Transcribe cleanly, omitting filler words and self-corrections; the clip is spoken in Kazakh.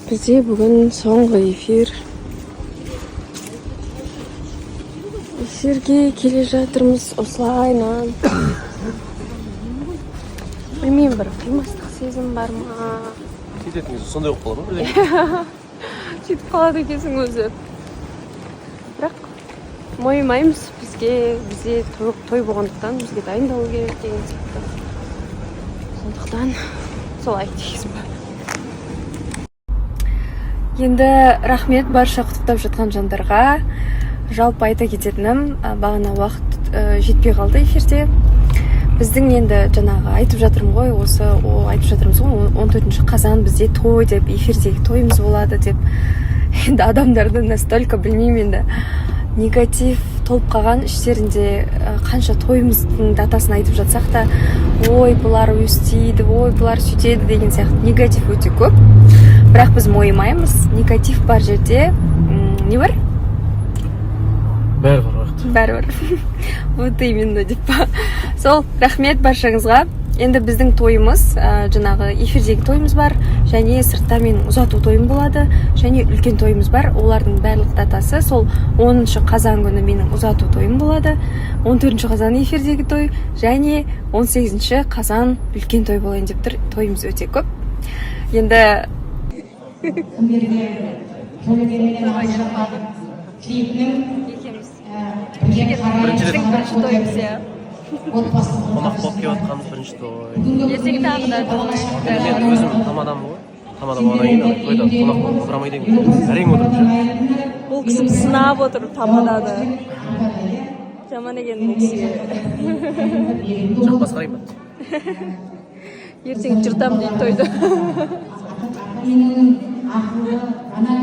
Бізде бүгін соңғы эфир. Эфирге келе жатырмыз осылайынан. Білмеймін, бір қимастық сезім бар ма? Кететін кезде сондай болып қала ма бірдеңе? Сөйтіп қалады екенсің өзі. Бірақ мойымаймыз. Бізде той болғандықтан, бізге дайындалу керек деген сияқты. Сондықтан солай дейсің ба? Енді рахмет барша құттықтап жатқан жандарға. Жалпы айта кететінім, бағана уақыт жетпей қалды эфирде. Біздің енді жаңағы айтып жатырмын ғой, осы айтып жатырмыз ғой, 14 қазан бізде той деп, эфирдегі тойымыз болады деп. Енді адамдарда настолько, білмеймін, енді негатив толып қалған іштерінде, қанша тойымыздың датасын айтып жатсақ та, ой, бұлар өстейді, ой, бұлар сөйтеді деген сияқты негатив өте көп. Бірақ біз мойымаймыз. Негатив бар жерде не бар? Бәрі бар уақыт. Бәрі бар, вот именно деп па. Сол, рахмет баршаңызға. Енді біздің тойымыз, жаңағы эфирдегі тойымыз бар және сыртта менің ұзату тойым болады және үлкен тойымыз бар. Олардың барлық датасы сол 10 қазан күні менің ұзату тойым болады, 14 қазан эфирдегі той және 18 қазан үлкен той болайын деп тұр. Тойымыз өте көп енді. Күндерде төлегенменен ажыраған клипінің Екеуміз бірге қарай Бірінші рет. Бірінші тойымыз, иә. Отбасы Қонақ болып келіп жатқанымыз бірінші той. Ертең тағы да той. Енді мен өзім тамадамын ғой. Тамада болғаннан кейін ана тойда қонақ болып отыра алмайды екенмін, әрең отырып ше. Бұл кісі сынап отыр тамаданы. Жаман екен бұл кісіге. Жақпас қараймын ба? Ертең жыртамын дейді тойды. Менің ақылды ана.